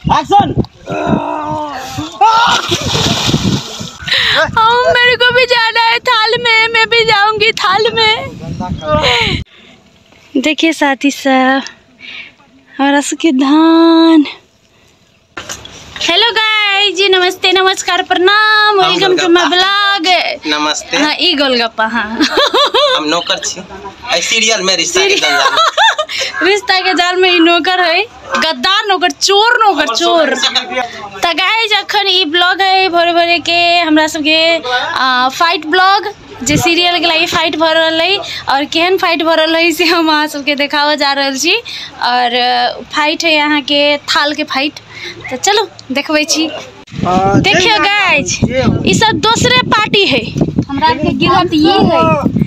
Action. हाँ मेरे को भी जाना है थाल में, मैं भी जाऊंगी थाल में। देखिए साथी सब हमारा सुखी धान। हेलो गाइस जी, नमस्ते, नमस्कार, प्रणाम, welcome to my blog. नमस्ते। हाँ ई गोलगप्पा। हाँ हम नौकर छी ए सीरियल में, रिश्ता के जाल रिश्ता के जाल में ई नौकर है, गद्दार नौकर, चोर नौकर, चोर। त गाइस अखन ई ब्लॉग है भोरे भोरे के हमरा सबके फाइट ब्लॉग, जे सीरियल के लागि फाइट भ रहल है और केहन फाइट भ रहल है से हम अहाँ सबके देखाबऽ जा रहल छी। और फाइट है यहाँ के थाल के फाइट, तो चलो देखबै छी। देखियो गाइस ई सब दोसरे पार्टी है, हमरा के गिरत ये है,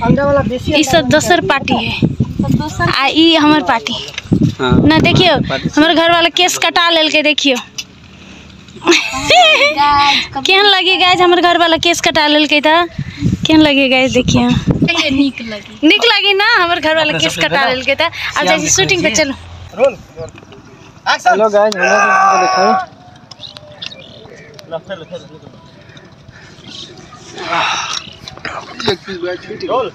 अंडा वाला बेसी, ई सब दोसर पार्टी है आ ई हमर पार्टी ना। देखियो हमर घर वाला केस कटा लेलकै, देखियो केहन लगी गाइस हमर घर वाला केस कटा लेलकै त केहन लगी गाइस? देखियो नीक लगी, नीक लगी ना हमर घर वाला केस कटा लेलकै त। अब जाइ छी शूटिंग पे, चलो रोल एक्शन। हेलो गाइस, हमरा देखाओ रोल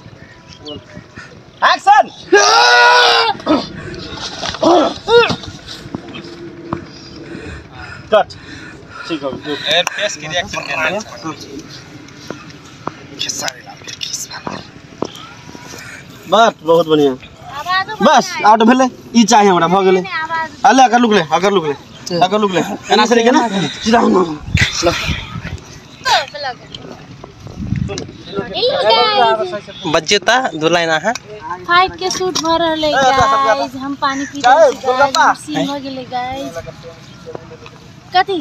एक्शन। कट, ठीक हो गया। फेस के रिएक्शन देना है। बस बहुत बढ़िया, बस आउट भेलै। ई चाही हमरा, भ गेलै। अले अगर लुक ले, अगर लुक ले, अगर लुक ले, एना से लेके ना सीधा हम। बच्चे ता दो लाइन अहाँ फाइट के शूट भ रहल है गाइस। हम पानी पी रहल छी गाइस, सीन भ गेलै गाइस। कथी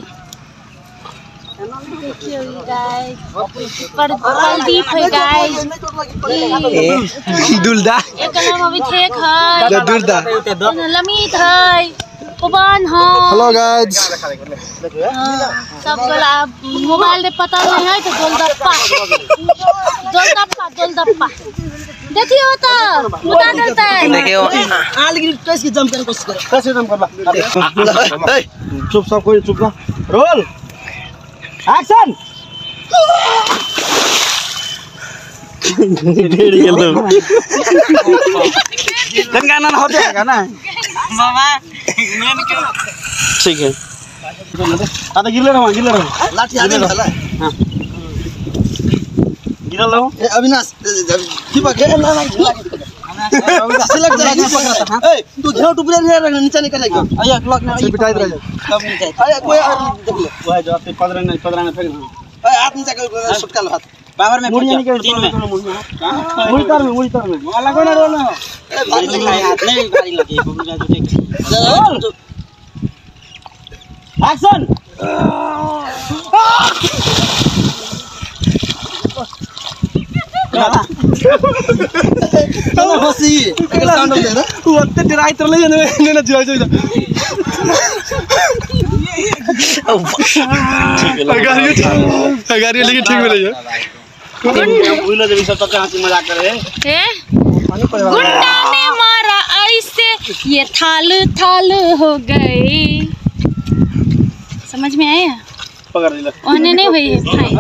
देखियो गाइस, प्रदीप है गाइस, दुलदा, एक नाम अभिषेक है, दुलदा, लमित है, पवन है। हेलो गाइस, सब गोला मोबाइल दे पता नहीं है तो गोलगप्पा गोलगप्पा गोलगप्पा देखियो तो मुदा देता है। देखियो आ लेकिन कैसे जंप करे, कोशिश कर, कैसे जंप करला। ए चुप, सब कोई चुप ना। Roll action. ढेर गेल तो गंगा ना हो जाएगा ना बाबा मेन के। ठीक है, आ तो गिरले रहो, गिरले रहो, लाठी आने वाला है। हां गिरल रहो। ए अविनाश की पकड़ ना, सिलक जरा की पकड़। ए तू घेव टुकड़े नहीं रखना, नीचे निकल जाएगा। आया लॉक ना पिटाई रह जाए तब नीचे। अरे कोई और देख ले, वो है जो आपके पदरा नहीं, पदरा में फेंक। ए हाथ नीचे कर, सुटका लो हाथ पावर में, मुड़ी निकल तीन में, मुड़ी तर में, मुड़ी तर में वाला कोना रोल। ए भारी लगी हाथ नहीं, भारी लगी बबुआ जो। एक्शन। हंसी एकर साउंड दे ना, उ ओते डराइत रहलै ने ने जुआइ जुआइ। ठीक है, लेकिन ठीक भेलै है। बुझलो जे सब तक हंसी मजाक करे है। गुंडा ने मारा ऐसे ये थाल थाल हो गई। समझ में आया? पकड़ ले, ओने नहीं होई है फाइट,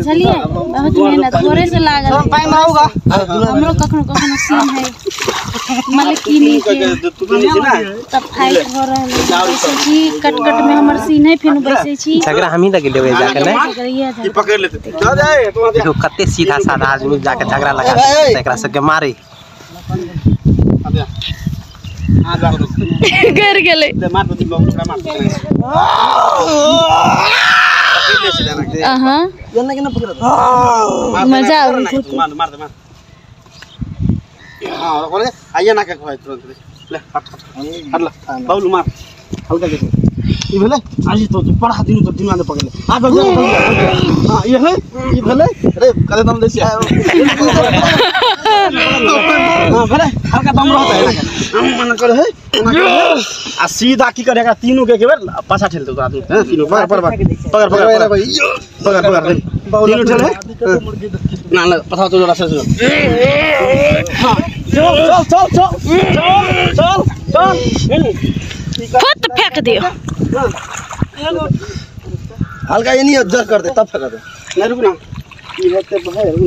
चलिए बहुत मेहनत थोड़े से लागल। टाइम आऊगा हमरो कखनो कखनो सीन है मलकिनी के, तब फाइट हो रहल है। छी कट कट में हमर सीन है, फेन बैसै छी। झगड़ा हमही लगे लेबै जाके ने, ई पकड़ लेते चल जाए तो। देखो कते सीधा साधा आदमी जाके झगड़ा लगा देते, एकरा सबके मारे गर गेलै। मार दे बाबू, मार दे। अहां एना केना पकड़, मजा आबै छै। मार मार दे, मार। हां बोले आइए ना के खोए तुरंत ले, हट हट हट ले बाबू, मार हल्का के। ई भेलै आज तो पढ़ा दिन तो दिन आने पकड़ ले। आ बाबू, हां ई है, ई भेलै अरे कदे दम दै छी। हां भेलै, हल्का दम रहता है ना, मन करे है आ सीधा की करेगा, तीनों के बेर पाछा ठेल दो आदमी। हां तीनों पकड़ पकड़ पकड़ पकड़ पकड़ पकड़ तीनों ठेल है ना, ना पथा तो जरा से। हां चल चल चल चल चल चल। फुट फेंक दियो। हल्का ये नहीं जर कर दे तब फेंक दे। नहीं रुक ना, ये होते है रुक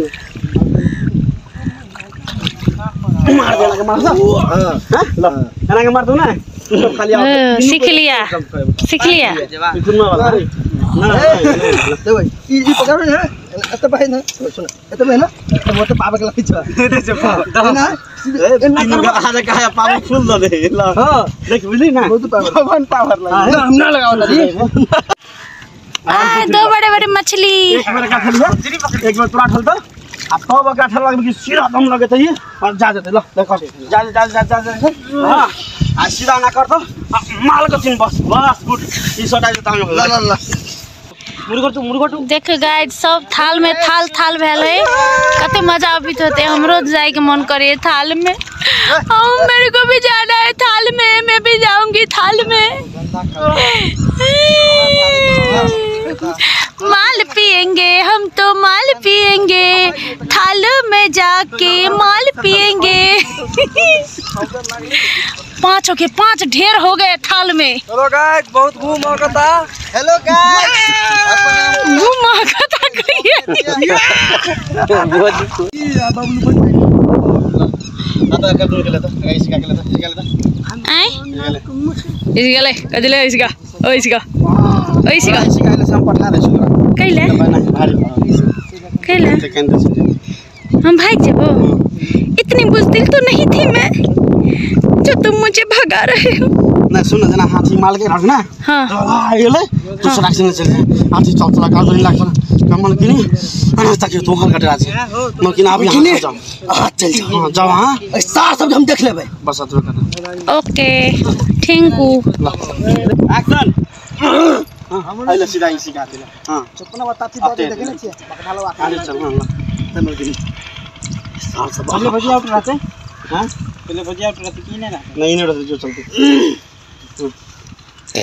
मार देना के मार दो। हां लो एना के मार दो ना, तू सब खाली आओ। सीख लिया सीख लिया। वाला ना दे भाई ई पकड़ ना, एत भाई ना सुन एत भाई ना वो तो पावे के लई छ दे दे पाव ना तीनों का आधा का पाव फूल दे दे ला। हां देख बुझली ना, बहुत पावर भगवान पावर लगा हम ना लगाओ ना जी। आ दो बड़े बड़े मछली। एक बार का ठल एक बार तोरा ठलता आ तब का ठल लगे कि सीधा दम लगे त ये और जा जते ल देखो जा जा जा जा जा। हां आ सीधा ना कर तो माल को चिन बस बस गुड ई सटा जता ल ल ल मुर्गटू। देख गाइस सब थाल में थाल थाल भेलै, कते मजा आबित होते। हमरो जाए के मन करे थाल में। हाँ मेरे को भी जाना है थाल में, मैं भी जाऊंगी थाल में। माल पिएंगे हम तो, माल पिएंगे थाल में जाके, माल पिएंगे। पाँच हो गए, पाँच ढेर हो गए थाल में। हेलो गाइस बहुत घूम होता। हेलो गाइस घूम होता कहिए। आय इस गेले कजले इसका ओ इसका ओ इसका पठा दे छी कैले कैले हम भाग जेबो। इतनी बुज़दिल तो नहीं थी मैं जो तुम मुझे भगा रहे हो। ना सुन जना हाथी माल के रख ना। हां आ गेले तो सड़क से चल हाथी चल चला का नहीं लाग कमल किनी अरे ताकि तू हर कटे राजी मलकिन आप यहां जाओ। हां चल जाओ। हां जाओ। हां सार सब हम देख लेबे बस अतबे कर। Okay thank you. Action. हां आइले सीधा ही सिखा देला। हां चपना बताती दे देखे ने छी पकड़ा लो आगे चल। हां मलकिन सार सब पहले भजिया उठ रहते। हां पहले भजिया उठ रहते की नहीं ना नहीं नहीं रहते जो चलते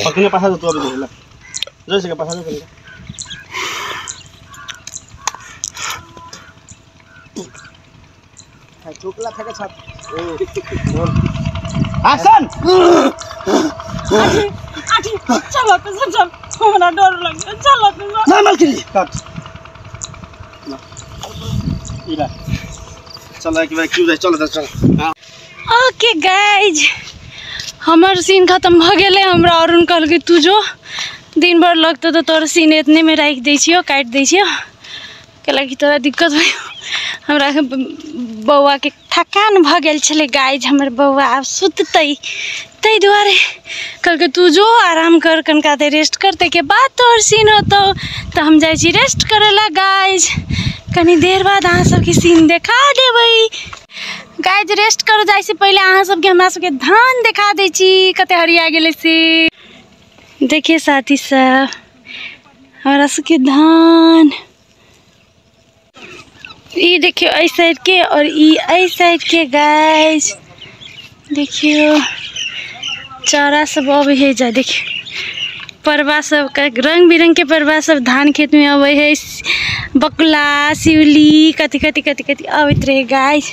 पकने पासा तो अभी देला जैसे के पासा जो करेगा। चोकला फेंके छात। एक्शन। आठी चलो तो चल हमरा डर लग चलो तो ना मलकिन कट इला चल एक बार क्यों जाए चल चल। ओके गाइज हमर सीन खत्म भ गेलै। हमरा अरुण कहलकै तू जो दिन भर लगतौ तो तोर सीन एतने में राखि दै छियौ, काटि दै छियौ, कैलाकि तोरा दिक्कत हो। हमरा बौआ के थकान भ गेल छलै गाइज। हमर बौआ आब सुततै ताहि दुआरे कहलकै तू जो आराम कर, कनिका देर रेस्ट कर, ताहिके बाद तोहर सीन होतौ। तऽ हम जाइ छी रेस्ट करै लए गाइज। कनी देर बाद अहाँ सबके सीन देखा देबै गाइज। रेस्ट करो जाइ से पहिले अहाँ सबके हमरा सबके धान देखा दै छी कते हरिया गेलै से। देखिए साथी सब हमरा सबके धान ई देखियो एहि साइड के और ई एहि साइड के गाइज। देखियो चारा सब अबै है जा। देखियो परवा सब रंग बिरंग के परवा सब धान खेत में अबै है। बकुला सिउली कथी कथी कथी कथी अबैत रहे गाइज।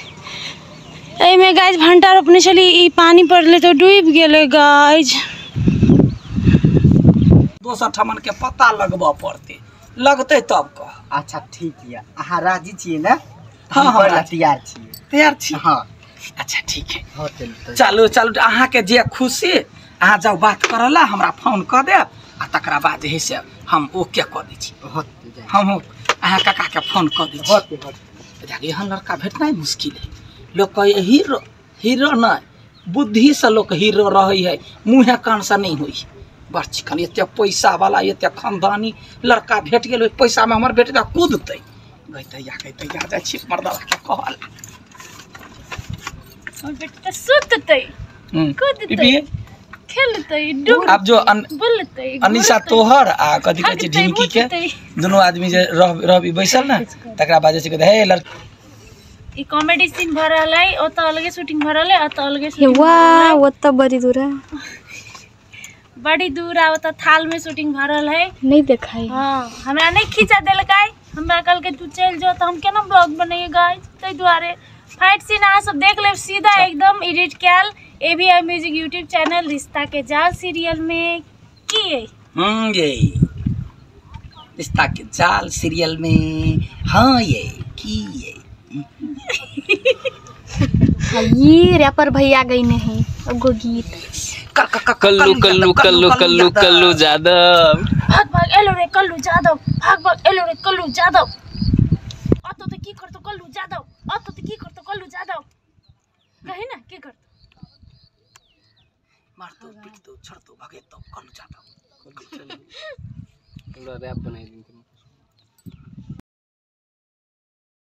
एहिमे गाइज भंटा रोपने छली, ई पानी पड़लै तऽ डूबि गेलै गाइज। दोसर ठमन के पता लगबऽ पड़तै, लगतै तब कह। अच्छा ठीक है, अहाँ राजी छियै ने? हाँ हाँ तैयार छियै। तैयार छी? हाँ। अच्छा ठीक है, चलू चलू अहाँ के जे खुशी अहाँ जाउ बात करला, हमरा फोन कऽ देब आ तकरा बाद जे है से हम ओके कऽ दै छी। हम अहाँ काका के फोन कऽ दै छी। एहन लड़का भेटनाइ मुश्किल है। लोक कहै हीरो हीरो नहीं, बुद्धि से लोक हीरो रहै है, मुँहे कान से नहीं होइ। बड़ चिकन एते पैसा वाला एते खानदानी लड़का भेट गेल, ओहि पैसा में हमर बेटा कूदतै। गैतैया गैतैया जाइ छी मर्दवा के कहला बेटा सुततै कूदतै खेलतै आब जो अनिशा तोहर आ कथी कहै छै ढिमकी के दुनू आदमी जे रहबी बैसल ने, तकरा बाद जे छै हे लड़का ई कॉमेडी सीन भ रहल है। ओत अलगे शूटिंग भ रहल है, ओत अलगे शूटिंग। वाह ओत बड़ी दूर है, बड़ी दूर आ ओत थाल में शूटिंग भ रहल है। नहीं देखाई। हां हमरा नहीं खींचा देलकै, हमरा कहलकै तू चल जो त हम केना ब्लॉग बनैए गाइस। ताहि दुआरे फाइट सीन अहाँ सब देख लेब सीधा एकदम एडिट कयल AVI music YouTube channel रिश्ता के जाल सीरियल में की है। ये रिश्ता के जाल सीरियल में हाँ ये की ये ये रैपर भैया गई नहीं अब गीत कल्लू कल्लू कल्लू कल्लू कल्लू यादव भाग भाग एलो रे कल्लू यादव भाग भाग एलो रे कल्लू यादव अतो तो की करतो कल्लू यादव अतो तो की करतो कल्लू यादव कहे ना की करतो मारतो पीटतो छड़तो भगेतो कल्लू यादव पूरा रैप बनाई दी।